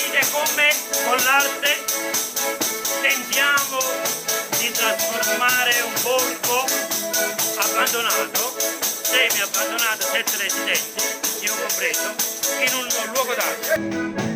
Sentite come con l'arte tentiamo di trasformare un borgo abbandonato, semi abbandonato, sette residenti, io compreso, in un luogo d'arte.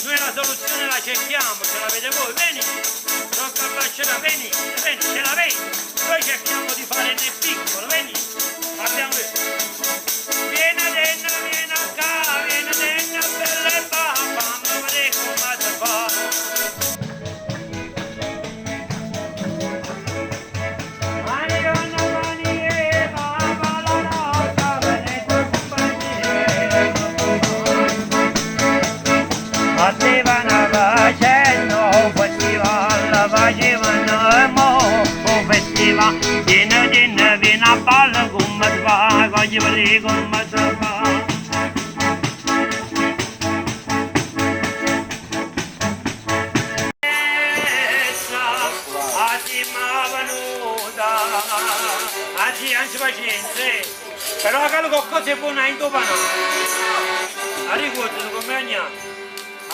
Noi la soluzione la cerchiamo, ce l'avete voi, vieni, Roccabascerà, vieni, vieni, ce l'avete. Noi cerchiamo di fare nel piccolo, vieni. Abbiamo... Vieni, vieni, vieni qua, vieni, vieni, bella e papà, ma vedete come si fa. Facevano facendo un festival, facevano mo un festival, viene, viene, viene a balla come si fa, voglio vedere come si fa. Però che qualcosa è buona in dopo no. Arricordati come andiamo.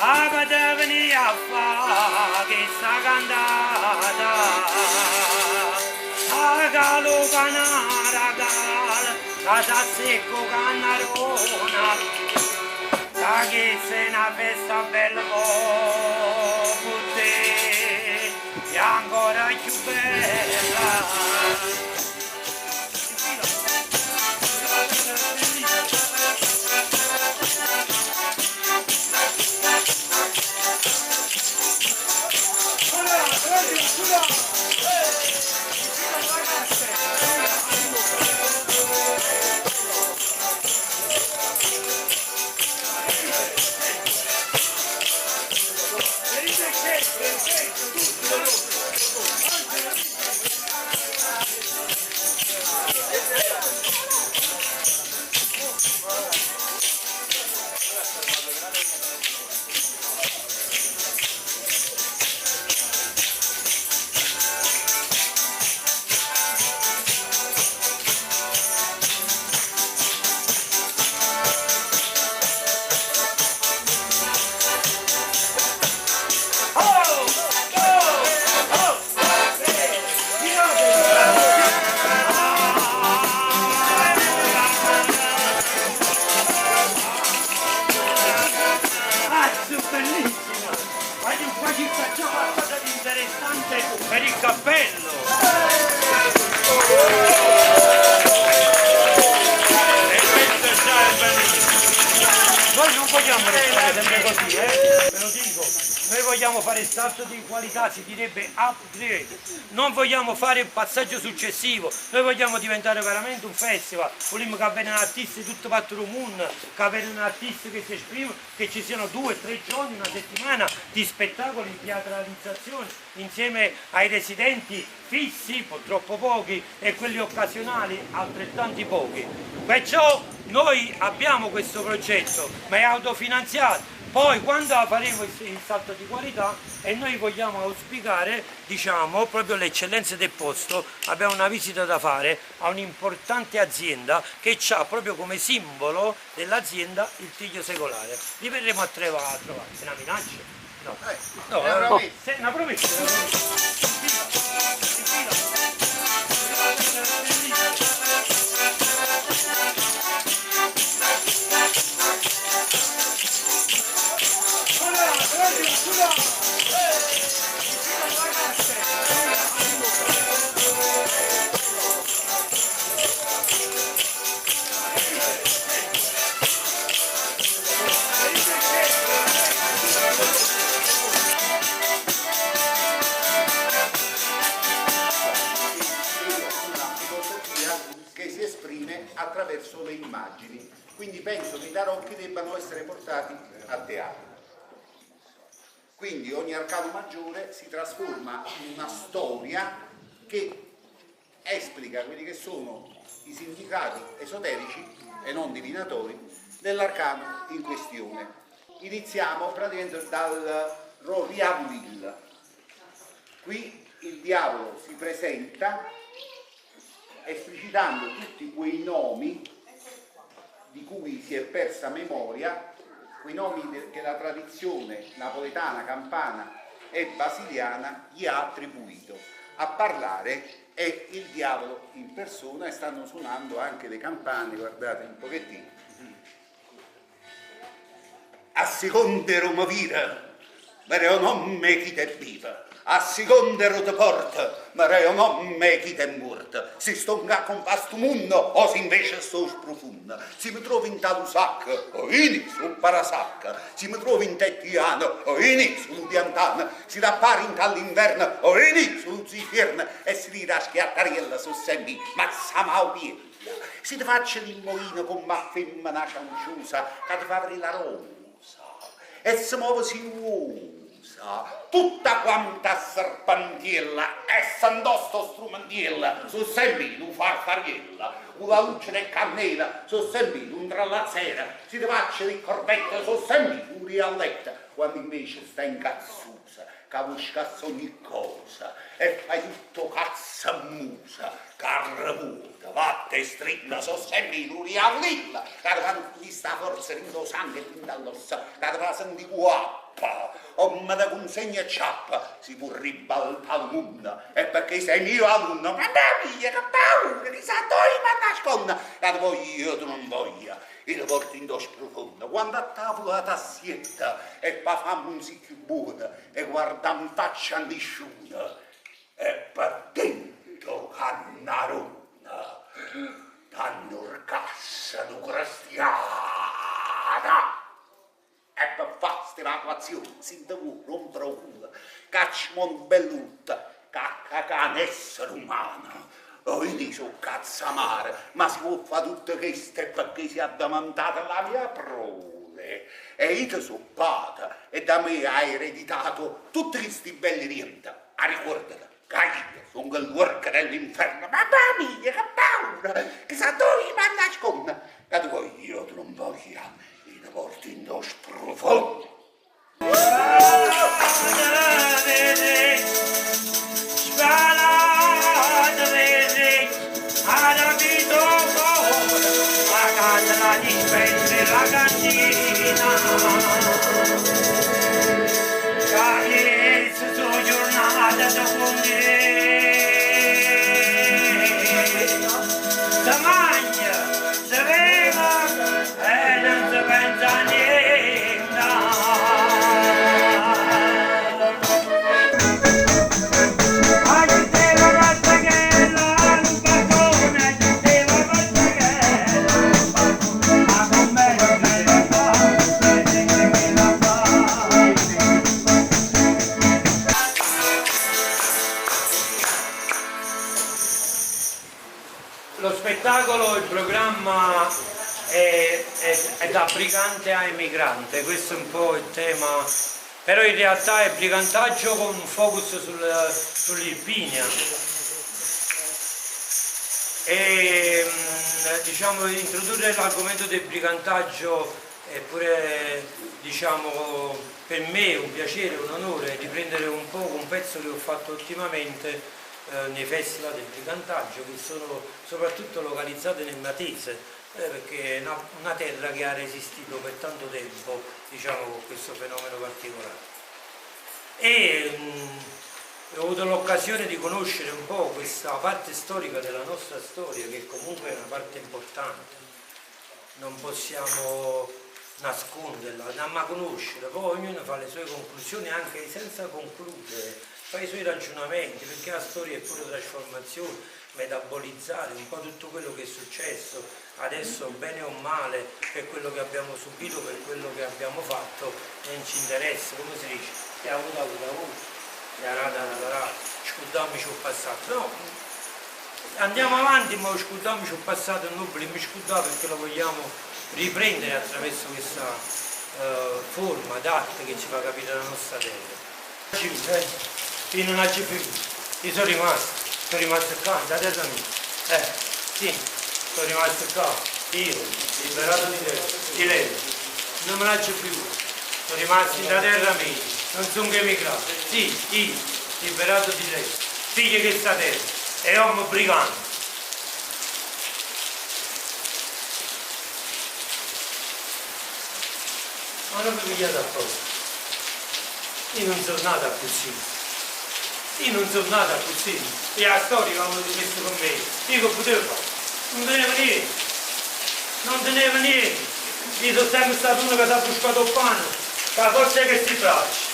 Ah, ma venire a fare che sta cantata. Ah, galo canara gal, casa secco canarona. Da che se una festa bella con te, e ancora più bella. Bellissima! Ma ci facciamo qualcosa di interessante per il cappello! E questo già è bellissimo! Noi non vogliamo restare sempre così, eh? Ve lo dico! Noi vogliamo fare il salto di qualità, si direbbe upgrade. Non vogliamo fare il passaggio successivo, noi vogliamo diventare veramente un festival. Vogliamo che vengano artisti di tutto il mondo, che vengano artisti che si esprimono, che ci siano 2 o 3 giorni, una settimana di spettacoli, di teatralizzazione, insieme ai residenti fissi, purtroppo pochi, e quelli occasionali, altrettanti pochi. Perciò noi abbiamo questo progetto, ma è autofinanziato. Poi quando faremo il salto di qualità e noi vogliamo auspicare, diciamo, proprio le eccellenze del posto, abbiamo una visita da fare a un'importante azienda che ha proprio come simbolo dell'azienda il tiglio secolare. Li verremo a trovare. È una minaccia? No, no, è una promessa. È una promessa. Una filosofia che si esprime attraverso le immagini. Quindi penso che i tarocchi debbano essere portati a teatro. Quindi ogni arcano maggiore si trasforma in una storia che esplica quelli che sono i significati esoterici e non divinatori dell'arcano in questione. Iniziamo praticamente dal Roriavulil. Qui il diavolo si presenta esplicitando tutti quei nomi di cui si è persa memoria, quei nomi che la tradizione napoletana, campana e basiliana gli ha attribuito. A parlare è il diavolo in persona e stanno suonando anche le campane, guardate un pochettino. A seconda Roma vira, ma è nome chi te viva. A seconda te porta, ma è nome chi te morta. Si sto con vasto mondo o se invece sto sprofondo. Si mi trovo in talusacca o in su parasacca. Si mi trovo in tettiano o in su diantana. Si rappare in tall'inverno o in su zifierno. E si tira a schiattariella su sembi, ma samau piella. Si ti faccia l'immoino con ma femmina cianciusa che ti fa aprire la rosa. E si muove si usa, tutta quanta serpentiella, e s'andosto strumentiella, su sempre un farfariella, una luce del cannella, su sempre un trallazzera, si ti faccia il corvetto, su sempre un rialletta, quando invece sta incazzusa, che buscassa ogni cosa, e fai tutto cazzamusa, carrevuta, vatte strilla, so sempre un riallilla, che ti fa sta forza dentro sangue e dentro all'ossa, che ti fa sentire guappa, o me da consegna ciappa, si può ribaltare il mondo, e perché sei mio alunno, ma mia, che paura, chissà dove mi nasconda, che ti voglio, io tu non voglio, io ti porto in dos profondo, quando a tavola t'assietta, e pa fammi un sicchio buono, e guarda in faccia a nessuno, e per dentro cannarona, t'hanno cassa du cristiana. E per fare questa evacuazione, si devo rompere il culo, caccia un bellutta, cacca cane essere umano. Oh, io sono cazzamare, ma si può fare tutte queste perché si è addamantata la mia prole. E io ti sono padre, e da me hai ereditato tutti questi belli rienti. Ah, ricordati, che io sono il worker dell'inferno. Mamma mia, che paura! Che sa dove mi nasconda? Che ti voglio, io tu non voglio. Io ti porto in dos profondo. Lo spettacolo, il programma è da brigante a emigrante, questo è un po' il tema, però in realtà è brigantaggio con un focus sull'Irpinia. E diciamo introdurre l'argomento del brigantaggio È pure diciamo per me un piacere, un onore riprendere un po' un pezzo che ho fatto ultimamente nei festival del brigantaggio che sono soprattutto localizzati nel Matese, perché è una terra che ha resistito per tanto tempo, diciamo, con questo fenomeno particolare. E ho avuto l'occasione di conoscere un po' questa parte storica della nostra storia, che comunque è una parte importante, non possiamo nasconderla, ma conoscere, poi ognuno fa le sue conclusioni anche senza concludere, fa i suoi ragionamenti, perché la storia è pure trasformazione, metabolizzare un po' tutto quello che è successo, adesso bene o male, per quello che abbiamo subito, per quello che abbiamo fatto, non ci interessa, come si dice, chi ha avuto ha avuto, ha avuto, chi ha dato ha dato, scordammici il passato, no, andiamo avanti ma scordammici il passato, non vogliamo scordare perché lo vogliamo riprendere attraverso questa forma d'arte che ci fa capire la nostra terra. Io non ho più, io sono rimasto qua, da terra mia, sì, sono rimasto qua, io, liberato di lei, di lei, non me la c'è più, sono rimasto in terra mia, non sono che emigrato, sì, io, liberato di lei, figlio che sta terra, e uomo brigante. Ma non mi pigliate a poco. Io non sono nato così. Io non sono nato così. E la storia che hanno messo con me. Io che potevo fare? Non tenevo niente. Non tenevo niente. Io sono sempre stato uno che si è buscato il pane. Con la forza che si braccia.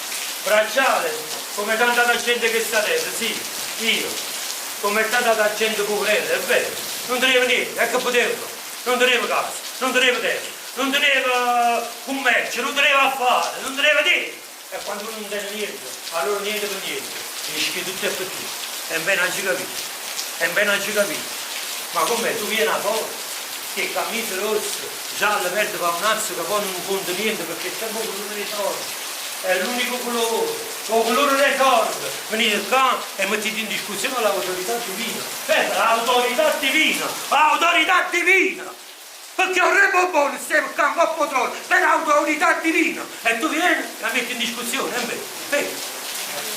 Bracciale, come tanta gente che sta dentro, sì, io. Come tanta gente poverella, è vero. Non tenevo niente, e che potevo fare? Non tenevo casa, non tenevo terra, non tenevo commercio, non tenevo affare, non tenevo niente. E quando uno non tiene niente, allora niente per niente, dici che tutto è per tutto. E bene non ci capito, e bene non ci capito. Ma com'è? Tu vieni a fuori, che camicia rossa, gialla, verde, fa un azzo che poi non conta niente perché è sempre un colore dei soldi. È l'unico colore, il colore dei soldi. Venite qua e mettete in discussione l'autorità divina. L'autorità divina, l'autorità divina! Perché un re buono stiamo qua un po' troppo per l'autorità divina e tu vieni e la metti in discussione, è vero? Vero?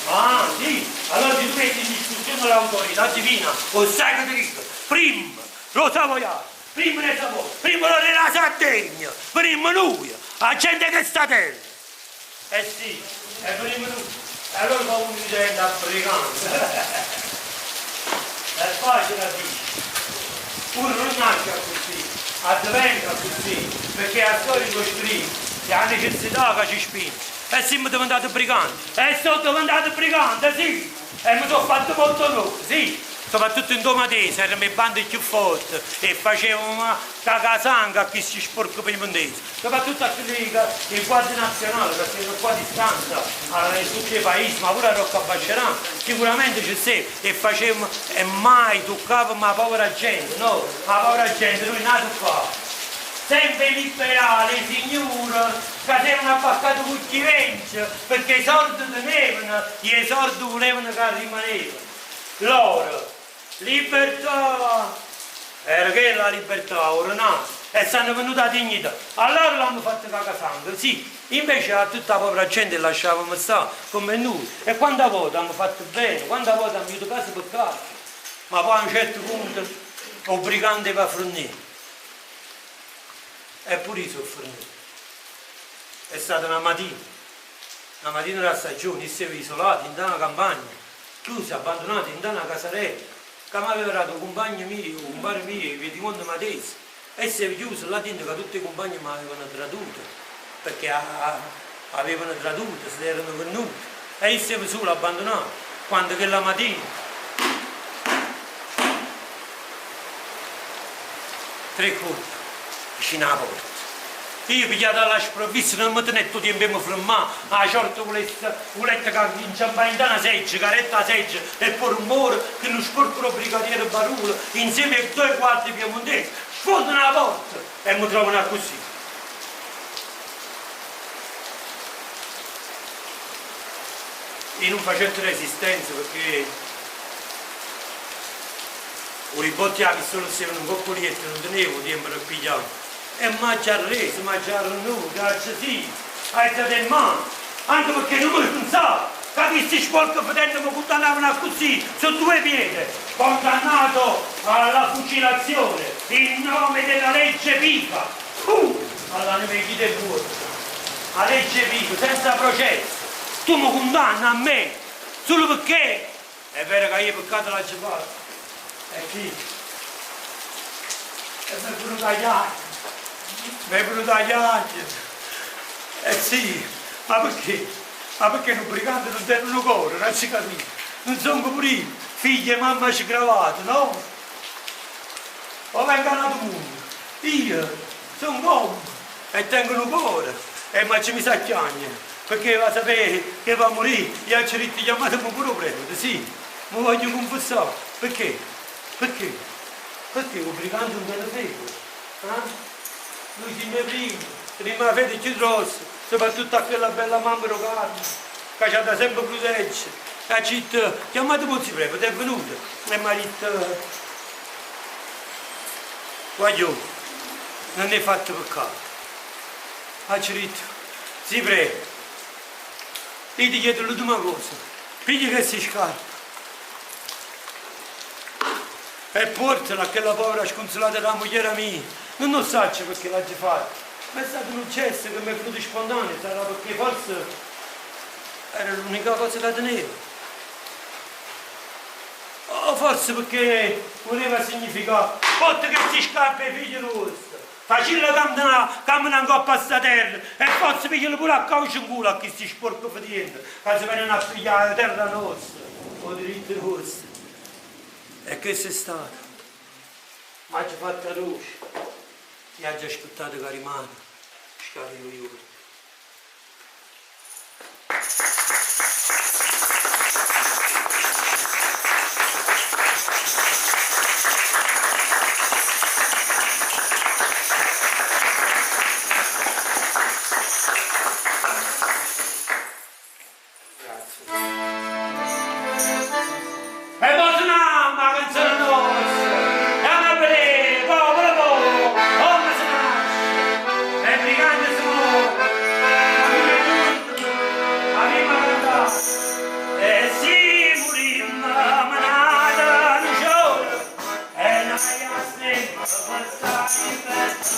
Ah sì, allora se tu metti in discussione l'autorità divina, o sai che ti dico? Prima lo Savoiardo, prima le Savoia, prima lo re la Sardegna, prima noi, la gente che sta terra. Eh sì, e prima noi. E allora fa uno diventa brigante. È facile a dire. Uno non nasce così, diventa così, perché la storia lo scrive, è la necessità che ci spinge. E siamo diventati briganti, e sono diventato brigante, sì, e mi sono fatto molto onore, sì. Soprattutto in Tomatese erano le bande più forti e facevano una cacasanga a chi si sporca piemontese, soprattutto a quelli che il Guardia Nazionale che sono qua a distanza, in tutti i paesi, ma pure a Roccabascerana, sicuramente ci sei e facevamo e mai toccavamo la povera gente, no, la povera gente, noi nato qua. Sempre liberali, signore, che si erano attaccati con chi vince, perché i soldi tenevano e i soldi volevano che rimanevano. Loro, libertà! Era che la libertà, ora no, e sono venuta la dignità. Allora l'hanno fatta cacasanga, sì, invece a tutta la povera gente lasciavamo stare come noi. E quante volte hanno fatto bene, quante volte hanno aiutato casa per casa. Ma poi a un certo punto il brigante va a fornire. Eppure io sono fornito. È stata una mattina della stagione, io stavo isolato in una campagna, chiuso, abbandonato in una casarella, che mi aveva dato un compagno mio, un compagno mio, il Piedimonte Matese, e si è chiuso là dentro che tutti i compagni mi avevano traduto, perché avevano traduto, se erano venuti, e io stavo solo abbandonato, quando che la mattina, tre colpi, vicino alla porta. Io pigliato alla sprovvista, non mi tenevo tempo di fermare, a certo volette che inciampare in una seggia, caretta seggia, e poi rumore che lo sporco brigadiere Barula, insieme a due guardie piemontesi, sfondano la porta e mi trovano così. Io non facevo resistenza perché i ribotti a pistola stavano un po' lietto, non tenevo tempo per pigliare. E m'aggio arreso, m'aggio arrennuto, aggio sì, aizato 'e mmane, anche pecché nun me pensavo ca chisti sporche fetente me cundannavano accussì, su due piede, condannato alla fucilazione in nome della legge Pica. Uh! All'anema 'e chi t'è muorto. A legge Pica, senza processo. Tu me cundanni a me, sulo pecché è vero ca io peccato l'aggio fatto. E chi? E m'è venuto 'a chiagnere. M'è venuto 'a chiagnere. Eh sì, ma pecché? Ma pecché nu brigante nun tene nu core, non si capisce. Nun songo pure io, figlio 'e mamma sgravata, no? O vengo 'a n'ato munno? Io songo ommo e tengo nu core e m'aggio miso a chiagnere pecché va sapè che va a murì e aggio ditto chiammateme pure 'o prevete, sì, me voglio cunfessà. Pecché? Pecché? Pecché 'o brigante nun tene fede? Ah? Nuje simmo 'e primme, tenimmo 'a fede cchiù grossa, soprattutto a chella bella mamma d' 'o Carmine ca ce ha da sempe pruteggere. E aggio ditto chiammateme 'o zi prevete, è venuto e m'ha ditto Guagliò, nun 'e fatto peccato. Aggio ditto, Zi pre', io ti chiedo l'ultima cosa, piglia chesti scarpe e puortele a chella povera scunsulata d' 'a mugliera mia. Nun 'o ssaccio pecché l'aggio fatto, ma è stato nu gesto che m'è venuto spontaneo, sarrà pecché forse era l'unica cosa ca tenevo. O forse pecché vuleva significà, Porta chesti scarpe 'e figlie nuoste, facille cammenà cammenà 'ncopp' a sta terra e forse pigliale pure a cauce 'nculo a chisti sporche fetiente ca se veneno a piglià 'a terra nosta, 'o diritto nuosto. E chesto è stato. M'aggio fatto 'a croce e aggio aspettato ca dimane schiareva 'o juorno. E mo sunammo 'a canzone nosta, Jammo a vedé popolo po' comme se nasce, 'E brigante se more, ma primma 'e tutto avimma cantà. E si murimmo menate nu sciore, è na jastemma pe sta libertà.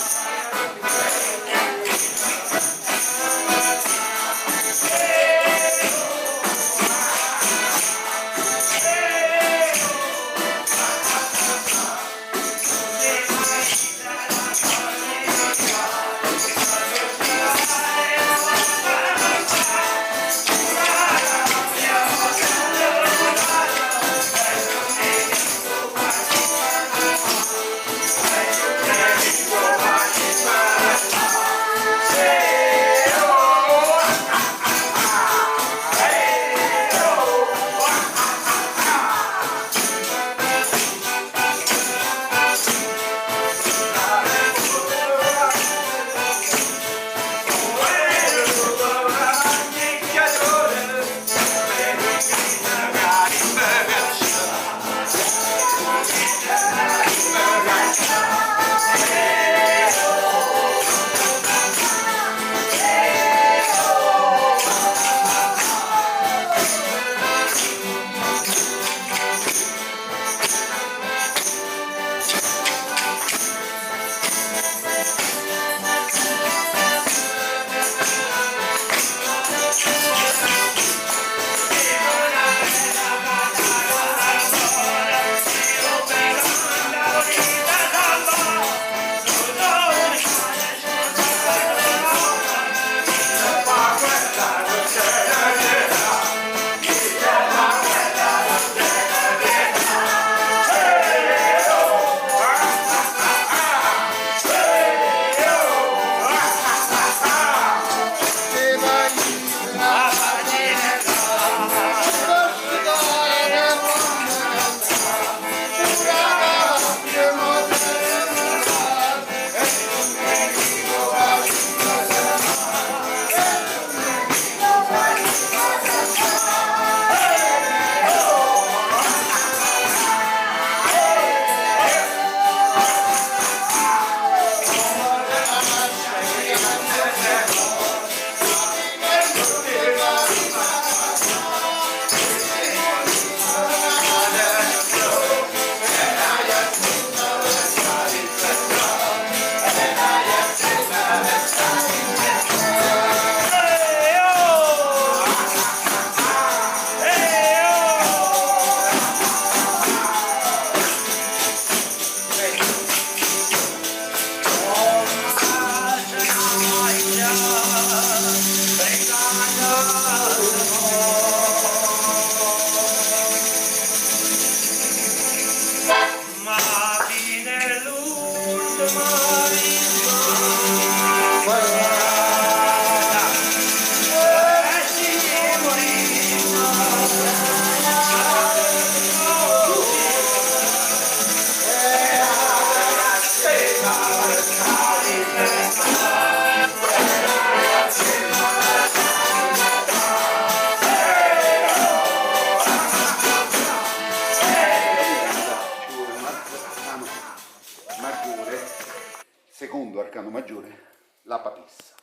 La papessa.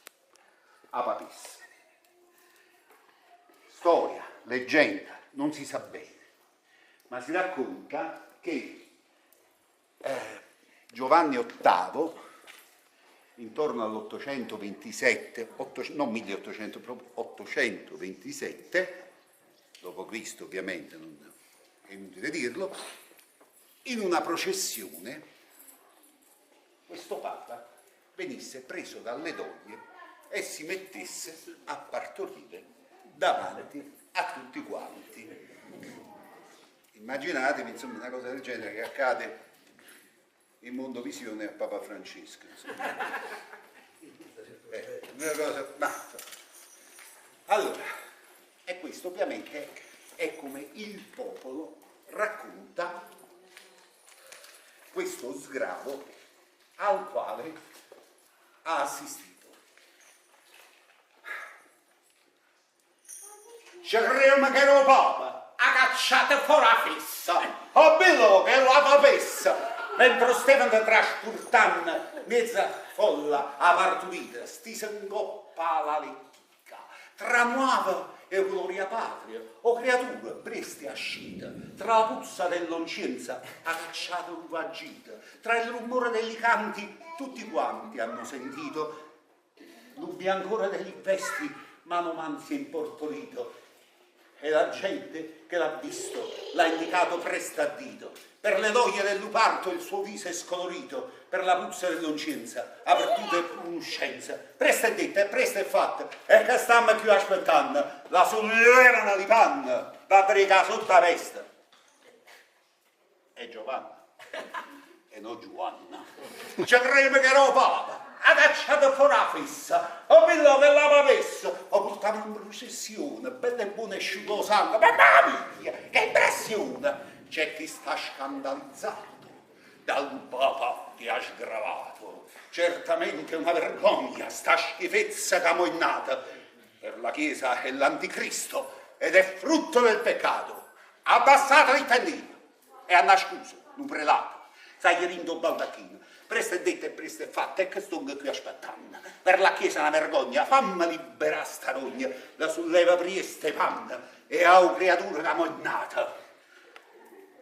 'A papessa. Storia, leggenda, non si sa bene, ma si racconta che Giovanni VIII, intorno all'827, non 1800, proprio 827, dopo Cristo ovviamente, non è inutile dirlo, in una processione questo Papa venisse preso dalle doglie e si mettesse a partorire davanti a tutti quanti. Immaginatevi insomma una cosa del genere che accade in Mondovisione a Papa Francesco. Una cosa, ma, allora, e questo ovviamente è come il popolo racconta questo sgravo al quale ha assistito. Ce credono che era 'o Papa, 'a cacciato fore 'a fessa, 'o bello che era 'a papessa, mentre 'o stevano traspurtanno mmiez' 'a folla 'a parturita, stisa 'ncoppa a la lettica, tra nuave e 'o Gloria Patria, 'o criaturo priesto è ascito, tra la puzza dell'oncienza 'a cacciato 'o vagito, tra il rumore delli canti tutti quanti hanno sentito lu biancore delli vesti mano man si è imporpolito e la gente che l'ha visto l'ha indicato presto a dito. Per le doglie del parto il suo viso è scolorito, per la puzza dell'oncienza ha perduto conoscenza. Presto è detto e presto è fatto, e che stammo cchiù aspettanno? La sollevano li panni, va a vedè ca sotto 'a vesta È Giovanna e no Giuanna. Ce creme che era 'o papa, 'a cacciato fore 'a fessa, 'o bello che la papessa, 'o purtava in prucessione, bello e buono è asciuto 'o sangue, mamma mia, che impressione! C'è chi sta scandalizzato dal papa che ha sgravato, certamente è una vergogna sta schifezza ca mo è nata, per la chiesa è l'anticristo ed è frutto del peccato. Abbassate il tendino! E annascuso, nu prelato, saglie dint' 'o baldacchino. Presto è detto e presto è fatto, e che stongo cchiù aspettanno? Per la chiesa è na vergogna, famme liberà sta rogna, la sulleva priesto 'e panne e a 'o criaturo ca mo è nato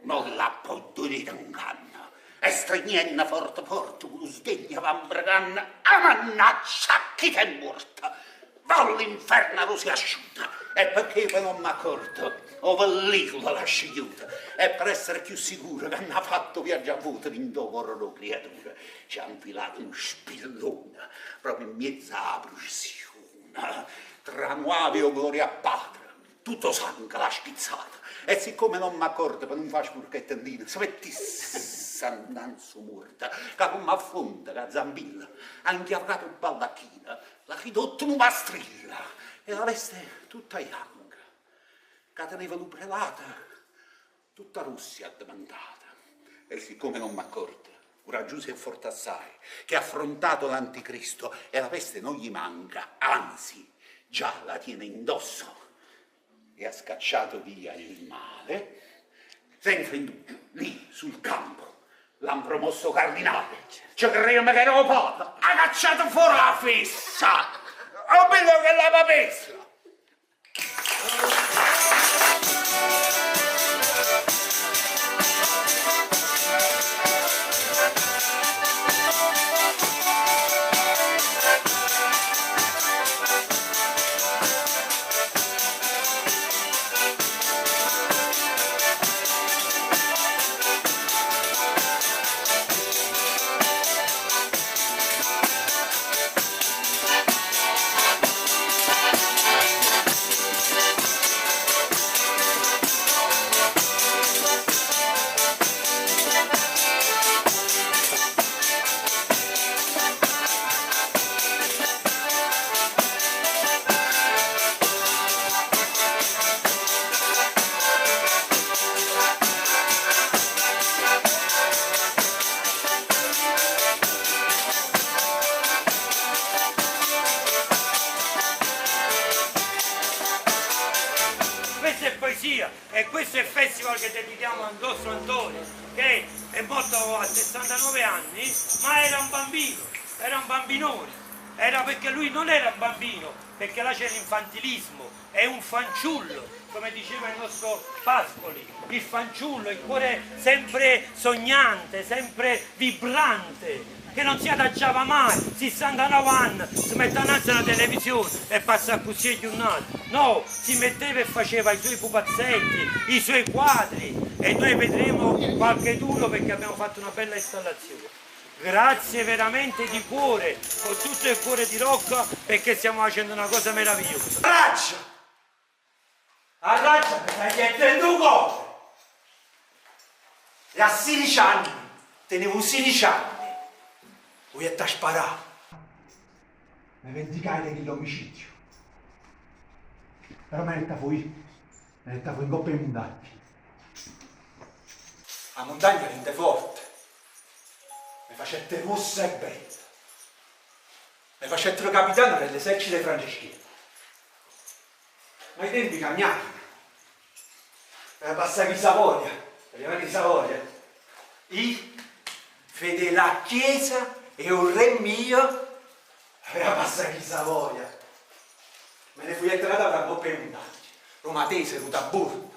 non l'appoggio 'o dito 'nganna. E strignenno forte forte cu nu sdegno va 'mbricanno, Ah mannaccia a chi t'è muorto! Va all'inferno 'a ro si asciuta! E pecché pe non m'accorto 'o velliculo l'ha scigliuto e per essere cchiù sicuro ca n'ha fatto viaggio a vuoto dint' 'o core d' 'o criaturo ce ha 'nfilato nu spillone proprio 'mmiez' 'a prucessione tra nuave e 'o Gloria Patri Tutto 'o sangue l'ha schizzato e siccome non m'accordo pe nun fa spurca 'e tendine se mettisse annanz' 'o muorto ca comm' a fonte ca zampilla ha 'nchiavato 'o baldacchino l'ha ridotto nu mastrillo e la veste tutta janca ca teneva lu prelato tutta rossa è addeventata e siccome non m'accordo curaggiuso e forte assai che ha affrontato l'anticristo e la veste non gli manca anzi già la tiene indosso e ha scacciato via il male, senza indugio, lì sul campo, l'han promosso cardinale, ce credono che era 'o Papa, 'a cacciato fore 'a fessa! O bello che la papessa! Questa è poesia e questo è il festival che dedichiamo al nostro Antonio, che è morto a 69 anni, ma era un bambino, era un bambinone. Era perché lui non era un bambino, perché là c'è l'infantilismo, è un fanciullo, come diceva il nostro Pascoli, il fanciullo, il cuore sempre sognante, sempre vibrante, che non si adagiava mai, 69 anni, si mette innanzi alla televisione e passa così 'e giornate. No, si metteva e faceva i suoi pupazzetti, i suoi quadri e noi vedremo qualcheduno perché abbiamo fatto una bella installazione. Grazie veramente di cuore, con tutto il cuore di Rocca, perché stiamo facendo una cosa meravigliosa. Raggia! A raggia me sagliette 'int' 'o core! E a sirici anni, tenevo sirici anni, 'o jette a sparà. Me vendicai 'e chill'omicidio. Però me n'etta fuì, me n'etta fuì 'ncopp' 'e muntagne. A muntagna rende forte. Me facette ruosso e bello. Me facettero capitano dell'esercito 'e Franceschino. Ma i tempi cagnajeno. Era passà chi Savoia, arrivano i Savoia. I, fedele 'a chiesa e 'o re mio, aveva passà chi Savoia. Me ne fujette n'ata vota 'ncopp' 'e muntagne, d' 'o Matese, d' 'o Taburno.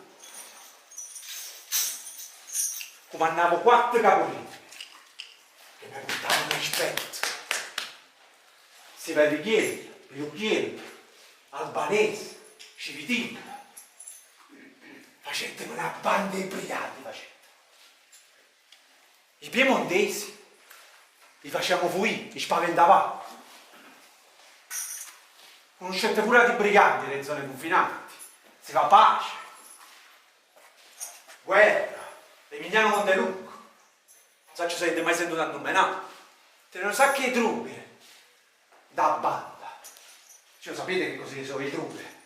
Cumannavo quatto capolini che me purtavano rispetto. Steva Richiello, Riucchiello, Albanese, Civitillo. Facettemo na banda 'e briganti, facettemo. I piemontesi li facevamo fuì, li spaventavamo. Cunuscette pure ati briganti d' 'e zone cunfinanti. Steva pace. Guerra, Emiliano Montelungo, nun saccio si avite mai sentuto annummenà, tene nu sacco 'e truppe dint' 'a banda. Cioè 'o sapite che cos'è so' 'e truppe?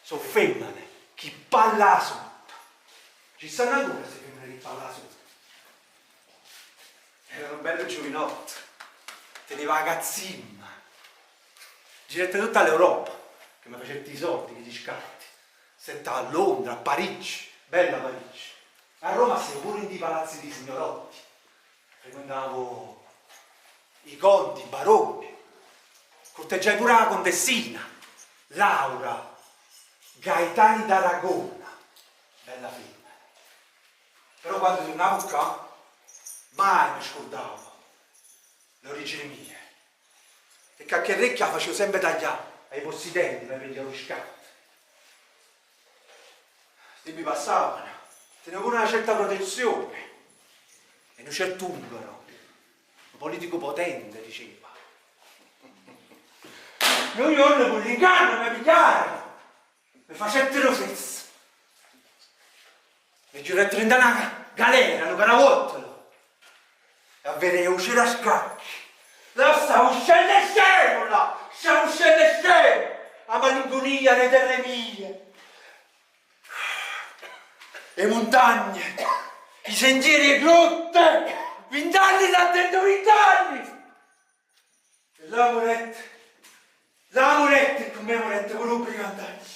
So' femmene chi palla 'a sotto. Ci stanno ancora 'sti femmene chi palla 'a sotto? Era nu bello giuvinotto, teneva 'a cazzimma. Girette tutta l'Europa, che me facette 'e soldi chilli scatti. Stette a Londra, a Parigi, bella Parigi. A Roma stevo pure dint' 'e palazzi d' 'e signorotti. Frequentavo i conti, i baroni. Corteggiai pure 'a contessina, Laura Gaetani d'Aragona, bella femmena. Però quando turnavo ccà, mai me scurdavo l'origine mia. E cacche recchia 'a facevo sempe taglià ai possidenti pe piglià 'o riscatto. Sti mi passavano, tenevo pure na certa protezione e nu certo Ungaro, nu politico potente, diceva, Nu juorno cu l'inganno me pigliarono, me facettero fesso. Me chiurettero dint' 'a na galera, nu canavuottolo, e a verè 'o cielo a scacchi. Là stavo uscenno scemo, là, stavo uscenno scemo, 'a malincunia d' 'e terre mie, 'e muntagne, 'e sentieri, 'e grotte, vint'anni là dentro, vint'anni! E là murette, là murette e cu me murette pure 'o brigantaggio.